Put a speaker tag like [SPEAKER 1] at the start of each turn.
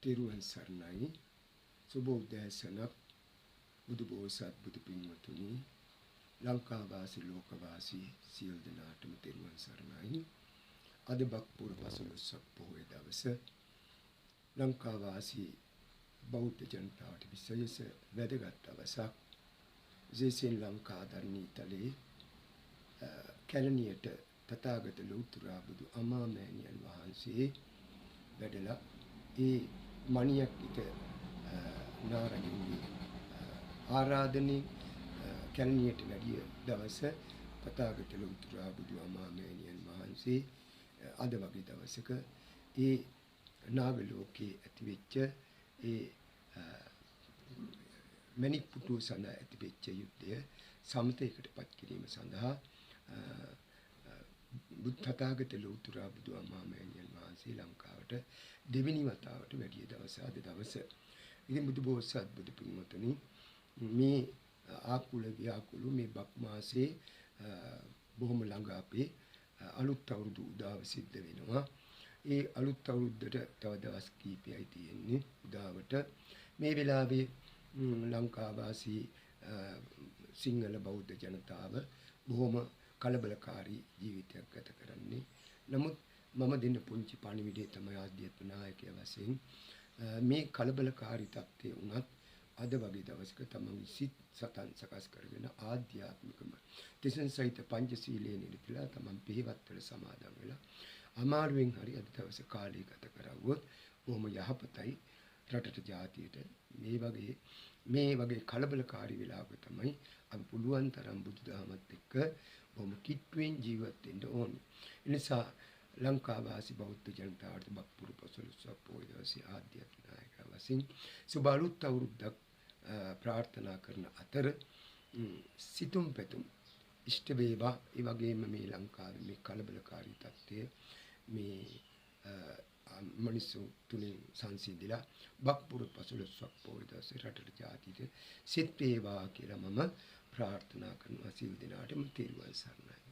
[SPEAKER 1] තෙරුවන් සරණයි. සුබ උදෑසනක් බුදු බෝසත් බුදු පින්වතුනි, ලංකා වාසී ලෝක වාසී සියලු දෙනාටම තෙරුවන් සරණයි. අද බක්පුර පසළොස්වක පොහොය දවස ලංකා වාසී බෞද්ධ ජනතාවට විශේෂ වැදගත් දවසක්. විශේෂයෙන් ලංකා ධර්ණීතලයේ කැලණියට තථාගත ලෝතුරා බුදු අමා මෑණියන් වහන්සේ වැඩලා ඒ මණියක් ඉත නාරජුන්ගේ ආරාධනෙන් කැලණියට වැඩිය දවස තථාගත ලෝතුරා බුදු අමා මෑණියන් වහන්සේ අද වගේ දවසක ඒ නාග ලෝකයේ ඇතිවෙච්ච ඒ මණික් පුටුව සඳහා ඇතිවෙච්ච යුද්ධය සමතයකට පත් කිරීම සඳහා බුද්ධ තථාගත ලෝතුරා බුදු අමා මෑණියන් වහන්සේ ලංකාවට දෙවෙනි වතාවට වැඩිය දවස අද දවස. ඉතින් බුදු බෝසත් බුදු පින්වතුනි, මේ ආකුල ව්‍යාකුල මේ බක් මාසේ බොහොම ළඟ අපේ අලුත් අවුරුදු උදාව සිද්ධ වෙනවා. ඒ අලුත් අවුරුද්දට තව දවස් කීපයයි තියෙන්නේ උදාවට. මේ වෙලාවේ ලංකා වාසී සිංහල බෞද්ධ ජනතාව බොහොම කලබලකාරී ජීවිතයක් ගත කරන්නේ. නමුත් මම දෙන්න පුංචි පණිවිඩය තමයි ආධ්‍යාත්ම නායකයා වශයෙන් මේ කලබලකාරී තත්ත්වය වුණත් අද වගේ දවසක තමන්ගේ සිත් සතන් සකස් කරගෙන ආධ්‍යාත්මිකම තිසන් සහිත පංචශීලයේ නිරතිලා තමන් පිළිවත් වල සමාදන් වෙලා අමාරුවෙන් හරි අද දවස කාලය ගත කරවුවොත් බොහොම යහපතයි රටට ජාතියට. මේ වගේ කලබලකාරී වෙලාවක තමයි අපි පුළුවන් තරම් බුදුදහමත් එක්ක බොහොම කිට්ටුවෙන් ජීවත් වෙන්න ඕනේ. ඒ නිසා ලංකා වාසී බෞද්ධ ජනතාවට බක්පුර පසළොස්වක පොහොය දවසේ ආධ්‍යාත්මික නායකයා වශයෙන් සුබ අලුත් අවුරුද්දක් ප්‍රාර්ථනා කරන අතර සිතුම් පැතුම් ඉෂ්ට වේවා. ඒ වගේම මේ ලංකාවේ මේ කලබලකාරී තත්ත්වය මේ මිනිස්සු තුලින් සංසිඳිලා බක්පුර පසළොස්වක පොහොය දවසේ රටට ජාතියට සිත් වේවා කියලා මම ප්‍රාර්ථනා කරනවා. සියලු දෙනාටම තෙරුවන් සරණයි.